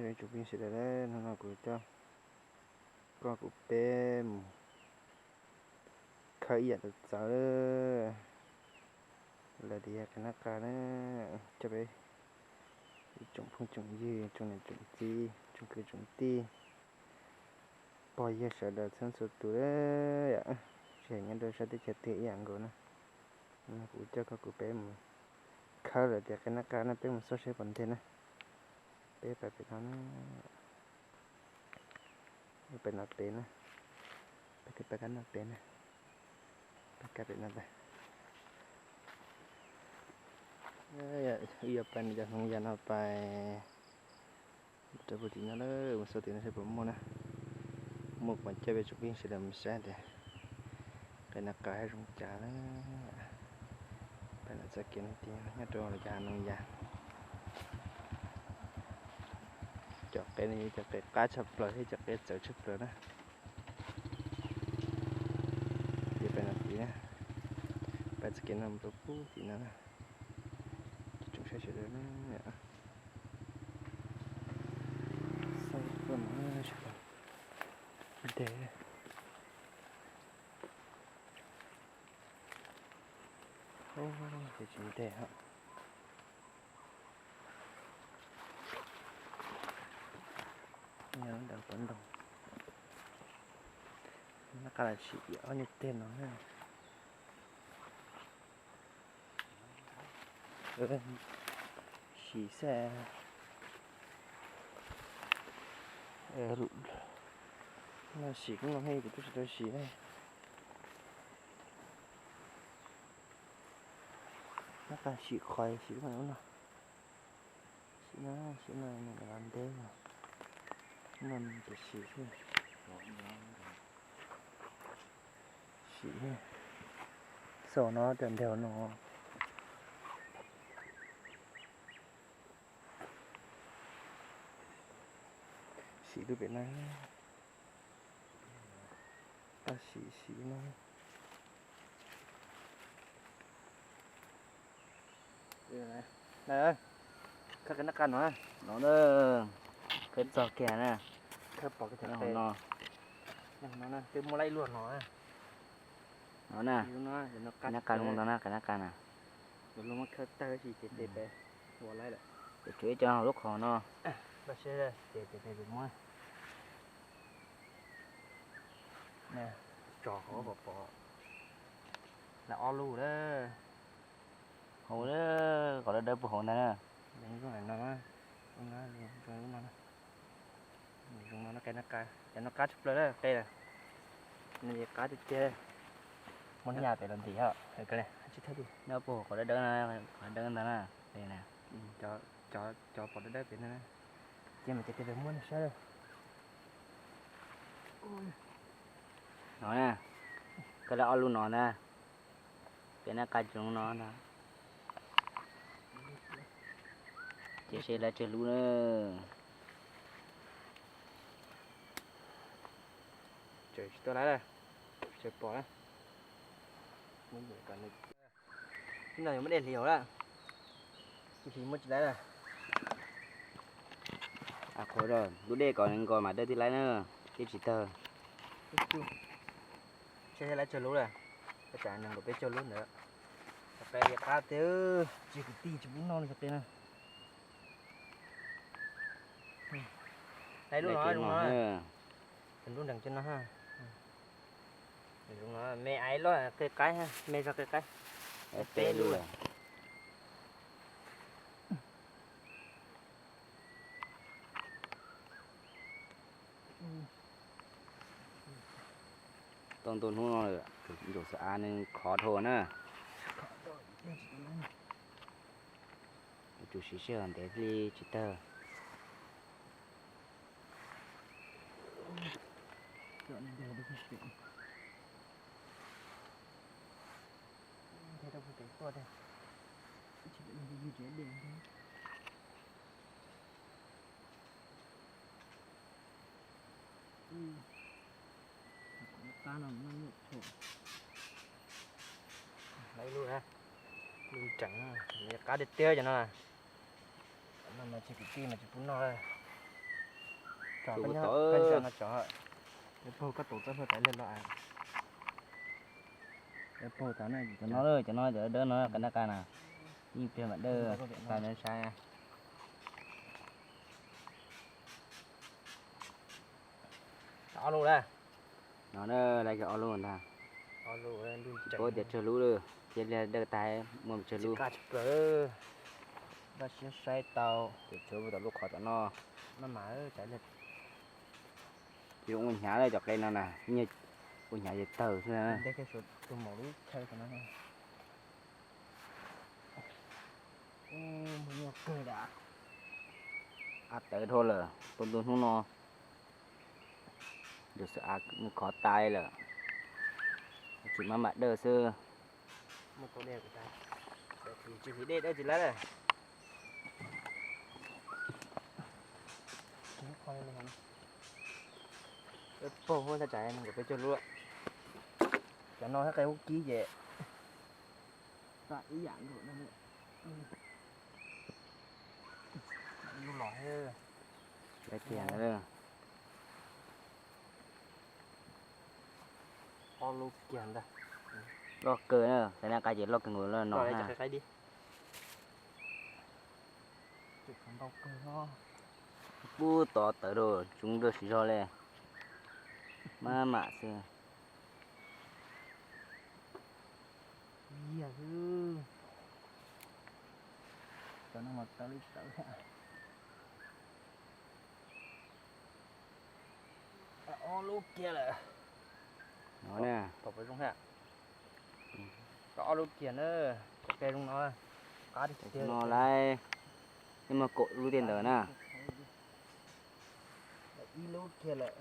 Tsoom phooj ywg sawv daws, hnub no kuv coj koj kuv peb mus khawb ib yam txawv txawv lawm tias yog qe nab qa na, coj peb ib tsoom phooj tsoom ywg, tsoom niam tsoom txiv, tsoom kwv tsoom tij, pog yawg sawv daws txhua txhua tus na, tsis hais nyob rau sab teb chaws twg ib yam nkaus na. Hnub no kuv coj koj kuv peb mus khawb lawm tias qe nab qa na, peb mus xauj seb puas nteg na. Peb pais pem no na, pem no pem na, peb twb pab kab no pem na, pab kab pem no ntag. Wb yuav pais nws cov hnoos yas no pais rau puag tim no lawm, mus xauj tim no seb puas muaj na. Muaj kuv mam coj peb tsoom phooj ywg sawv daws mus saib tias qe nab qa zoo cas na. Peb lam txoj kev no ces nyob rau lawv cov hav noog yas. Cov qe no yog cov qe qab tshaj plaws thiab cov qe txawv tshaj plaws na. Ces peb no tid na, peb txoj kev no mus rau puag tim no na. Tsoom saib sawv daws na, xauj tuaj no, nteg. Ces tsis nteg os. Nyob ntawm pov ntoos, nab qa los sim ob nyuag teg no na. Sim xwb. No sim kuj no ne, kuv twb tsis tau sim ne. Nab qa sim qhov sim lub no, sim no, sim no nws los ntev os. No ces sim xwb. Sim, xauj no cov nteg no. Sim lub pem no, tab sis sim no. Khawb qe nab qa no, no na, khawb txog kiag na. Khawb pom kiag no, no twb muaj laib luaj no. No na, nab qa zoo ntau na, qe nab qa na. Ces tshuav ib co hauv lub qhov no. Tso hauv pom pom lawm ob lub lawm. Hauv, qhov dawb dawb puag hauv ntag na. Zoo no, qe no qab tshaj plaws lawm, qe no qab tiag tiag. Muab nyaj pem los ntim os. Nyob puag hauv qhov dawb dawb na, qhov dawb ntag na. Cov pom dawb dawb pem ntag na. Ces mas ces tes pem muab nej saib. No na, koj lawv ob lub no ntag. Peb nab qa tsoom no ntag. Ces seb lawv tsawg lub na. Tsis tuaj lawm, tsis pom lawm. Ib no yuav muab dej hliv hauv lawm, hliv muab tsis laib lawm. Qhuav lub dej kom nws nkos mam dawb thiaj laib na, thiab tsis tawg. Seb lawv tsawg lub lawm, ua cas nees nkaum peb caug lub ntawd. Cov qe qab tiag, tsis kwv tij tsis pub noj li cov qe na. Lub no, lub no, lub nrees cov no. Lub no me aiv loj qe qaib, me zog qe qaib. Peb lub lawm. Tau ntu hnub no lawm, tus ntsuag xav av nws khov dhau na. Yuav tsum siv sij hawm ntev thiaj li tsis tawg. Lub no, lub nrees, qab tiag tiag cov no. No mas tsis kwv tij mas tsis pub noj lawm. Paug koj tus txawj hlua tas li los. Paug tas no, cov no cov dawb dawb no qe nab qa na. Yeej pliag mam dawj tas saib. Ob lub na. No na, lawv cov ob lub ntag. Paub tias tsawg lub lawm, cia li dawj tas muaj tsawg lub. Npaj siab saib tau. Tes tshuav mus tom lub qhov tom no. Tsis ua hnyav lawm cov qe no na, ua hnyav ces tawg xwb na. Av tawv dhau lawm, tus ntu hnub no yus xav av khov tas lawm, tsis mam mam dawj xwb. Paug huab thaj tsam nees nkaum peb caug lub. Cov no thiab qe huab kib ces ib yam nkaus. Lub los, lawv tiag ntag. Ob lub kiag ntag. Loj kawg na, qe nab qa ces loj kawg nkaus no. Pub tod tawv rau tsoov dawj siv zog li. Maj mam xwb. Cov no mas tawv li tawv thiab. Ob lub kiag lawm. No na. Tau ob lub kiag na. Cov qe zoo no, qab tiag tiag no lawm. Nej muaj kaum lub tej ntawd na. Ib lub kiag lawm.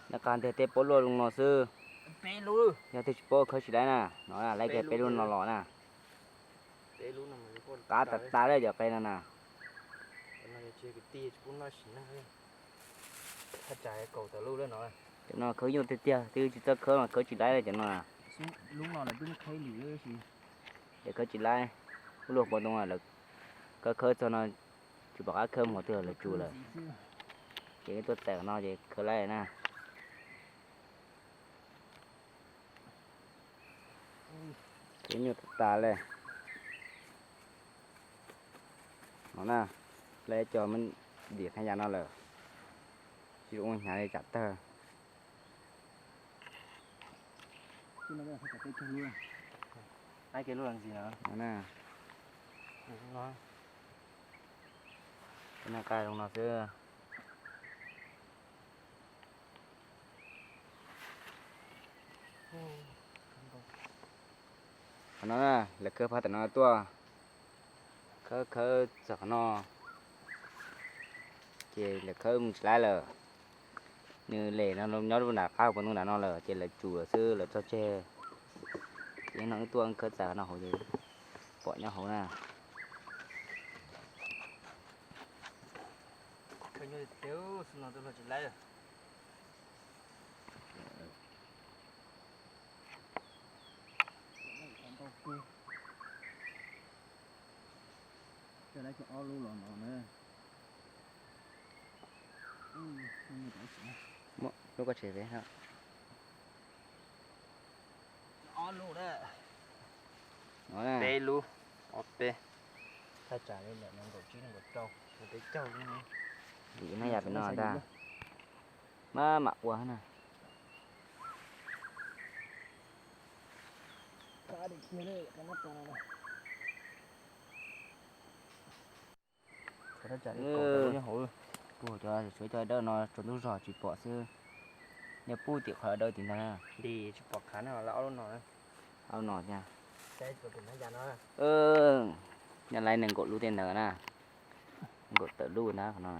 Nab qa nteg tej paub luaj zoo no xwb. Yog tej tsis paub khawb tsis laib na, no lawv kiag peb lub no los na. Qab tas tas lawm cov qe no na. Cov no khawb nyuaj tiag tiag, twb tsis txawj khawb mas khawb tsis laib cov no. Lub no lawv twb qheb lwm, lawv khawb tsis laib. Ub, luag puas ntoo lawv khawb khawb txog no tsis pom qab khawb, hmo twg lawv tsuas lawm. Ces tuaj txais no ces khawb laib na. Khawb nyuaj tas tas li. No na, lawv cov me dim qhab ya no lawm, tsis ua hnyav li tsam tawg. Qe nab qa zoo no xwb. Qhov no na, lawv khawb phab tam no tuaj, khawb khawb txog qhov no, ces lawv khawb mus tsis laib lawm. Nws lem no nyob rau nram qab puas ntoo nram no lawm ces lawv tsum lawm xwb, lawv txog tseg. Ces no wb tuaj khawb txais qhov no hauv ces pom nyob hauv na. Lub koj tsev peb no. Ob lub, peb lub, ob peb. Thaj tsam li nees nkaum tsib nees nkaum rau, peb caug. Vim no yam pem no ntag. Maj mam ua na. Nyob hauv, kuv cov suav cov dawb no tsaus ntuj zog tsis pom xwb. Nyob puag tim qhov dawb tim ntag. Tsis pom qhov no, ob lub no thiab. Nyob lawv nees nkaum lub tej ntawd na, nees nkaum tawm lub ntag qhov no.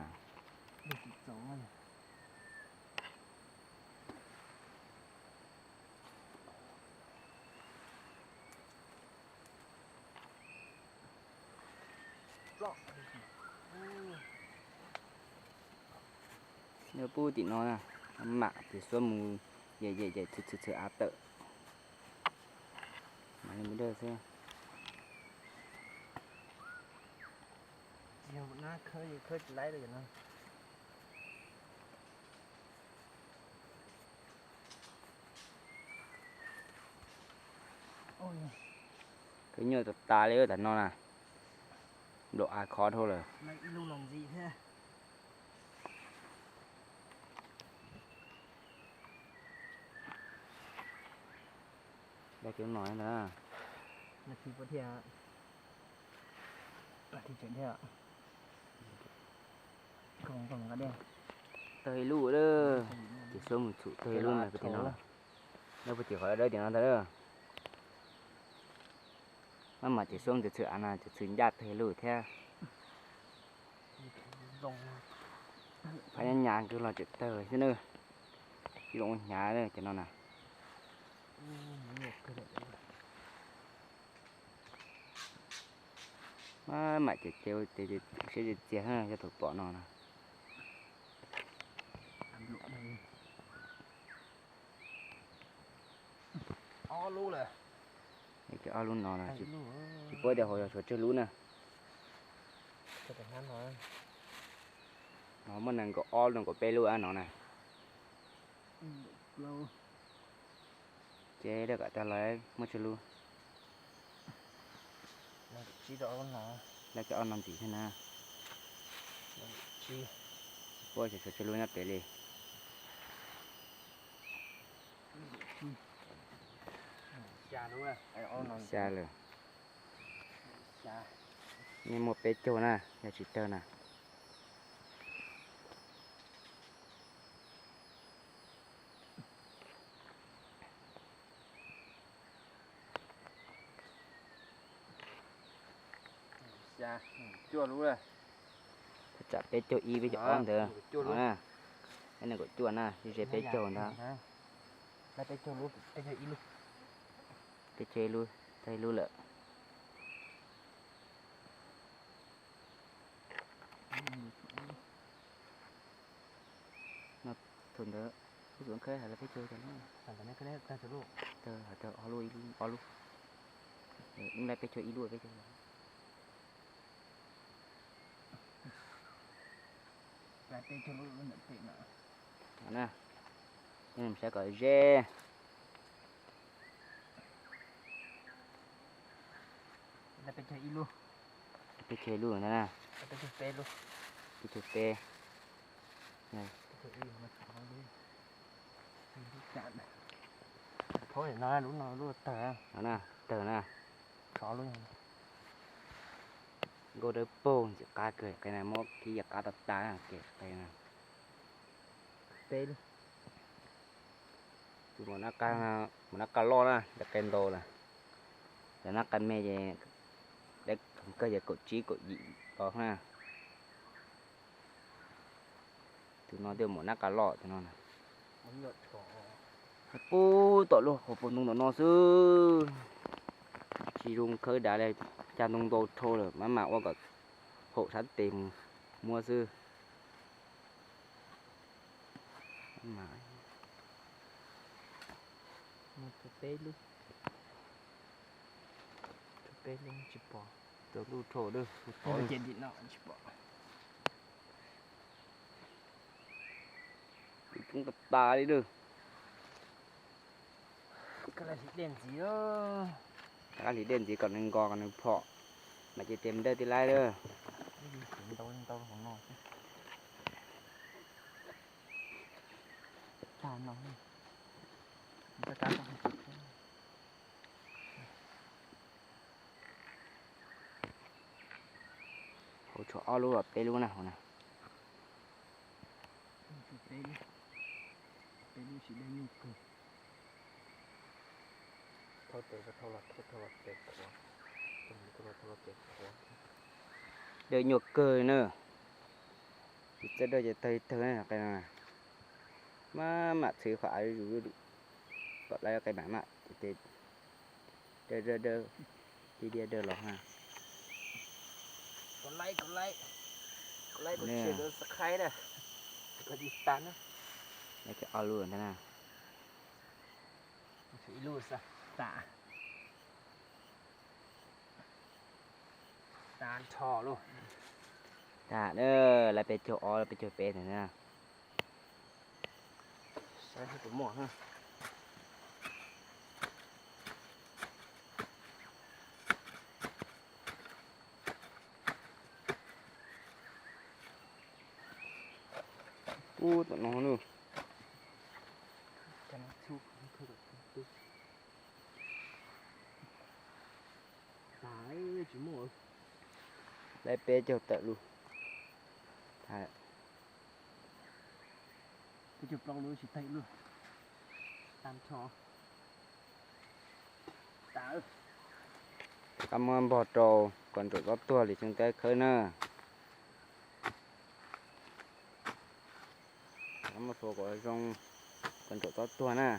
Nyob puag tim no na, mam tis xuab mus, yem yem yem txhwm txhwm txhwm av tawm. Mam li mus dawj xwb. Tsis yog nab khawb, khawb tsis laib li no. Khaub nyuj tas tas li tam no na. Nplaum av khov dhau lawm. Dab cov no ntag. Tawg ib lub lawm. Ces suab mus txhum tawg ib lub ntag puag tim no lawm. Nyob puag tim qhov dawb tim no ntag lawm. Maj mam ces suab mus txhwm av no ces txhwm ncaj tawg ib lub thiab. Phab nyab nyab kawg los tseem tawg thiab na. Tsis zoo ua hnyav na cov no na. Maj mam ces ces siab txias txias yog thaum pom no na. Ces ob lub no na, tsis paub tias hauv yog tshuav tsawg lub na. No muaj nees nkaum ob nees nkaum peb lub no na. Ces lawv kom tag los muaj tsawg lub? Lawv cov ob no ntxiv thiab na. Tsis paub xyov tshuav tsawg lub nyob pem li. Xya lawm. Nej muaj peb caug na, yog tsis tawg na. Thaj tsam peb caug ib peb caug ob ntawd no na. Peb nees nkaum cuaj na, ze peb caug ntawd. Peb caug ib lub, tawg ib lub lawm. No thaum ntawd kuv txawm khawb hais lawv peb caug cov no. Tawg ob lub, ib lub ob lub. Lawv peb caug ib lub peb caug. Saib kom ze. Peb caug ib lub ntag na. Peb caug peb. Tawg na. Nkauj dawb paug ntxim qab kawg, qe na muab kib yam qab tag tag kev qe na. Tus maum nab qa loj na, yog qe ntau na. Yog nab qa me ces dawb kawg ces kaum tsib kaum yim los na. Tus no twb maum nab qa loj tus no na. Pub tom lub qhov puag ntoo tom no xwb. Tsis zoo khawb dav li, cag ntoo ntau dhau lawm, maj mam ua kom haum sab tes mus muab xwb. Tsis pom. Coob tas tas li lawm. Rov qab hliv dej ntxiv kom nws nkos kom nws phom, mam ces tes mus dawj tij laib lawm. Hauv tshuav ob lub los peb lub na hauv na. Dawb nyuaj kawg na. Tsis txawj dawj ces tawg tawg na qe no. Maj mam txhwv qhov av zuj zus kom laib qe mam mam ces dawj dawj dawj, tib diaj dawj los na. Ob lub ntag na. Tas na, lawv peb caug ob peb caug peb ntag na. Saib tus muaj. Ub, tom no nws. Laib peb caug tawm lub. Peb caug plaub lub tsis tawm lub. Qab muab npog rau kom ntsaum txob tuag li xyoo teb khawb na. Qab muab sua kom zoo kom ntsaum txob tuag na.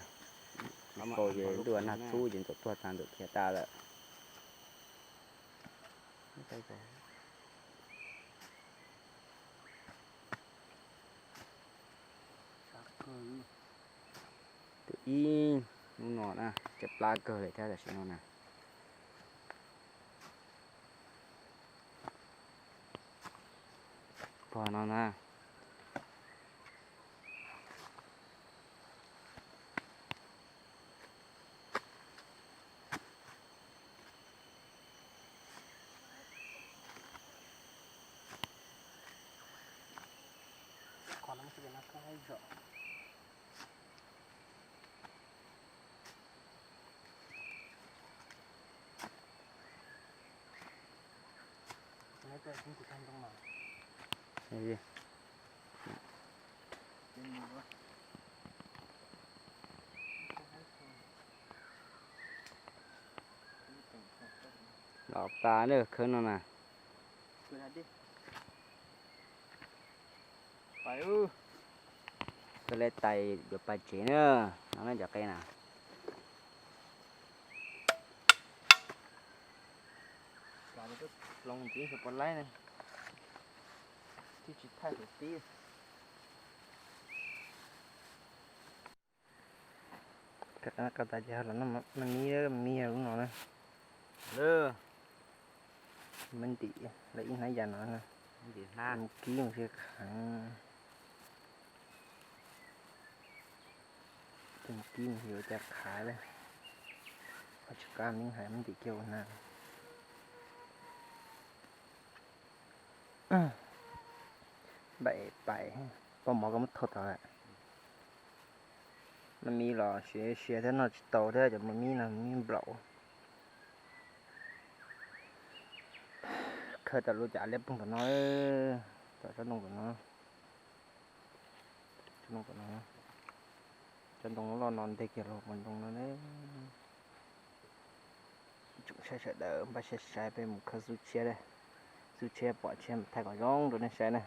Qab muab ces luaj nag txhub ces ntsaum tuag tas ntsaum khiav tas lawm. Tus ib hnub no na, caj plab kawg li thiab tam sim no na. Pog no na. Los pas na, khawb no na. Koj leb tais yuav pais tsev na, no na cov qe na. Hloov ntxiv xyov puas laib ne, twb tsis thaij huv tib. Qab tas ces los noj maj mib, maj mib lub no na. Maj ntim lawv ib hnab yas no na. Mus kib mus sis khav. Mus kib mus sis ua cas khav li. Ho tsis qab mib hais maj ntim kiag ua na. Npaim pais, poj mov koj muab thau tod lawm. Maj mib los siav siav thiab noj tsis tau thiab cov maj mib no, maj mib nplaum. Khawb tau lub cas liab ploog tom no, tom tsob ntoo tom no. Tsob ntoo tom no, tsob ntoo loj no nteg kiag los ua ntoo no ne. Tsoom saib sawv daws npaj siab saib peb mus khawb xub tshiab, xub tshiab pom tshiab mus thaij kom zoo rau nej saib na.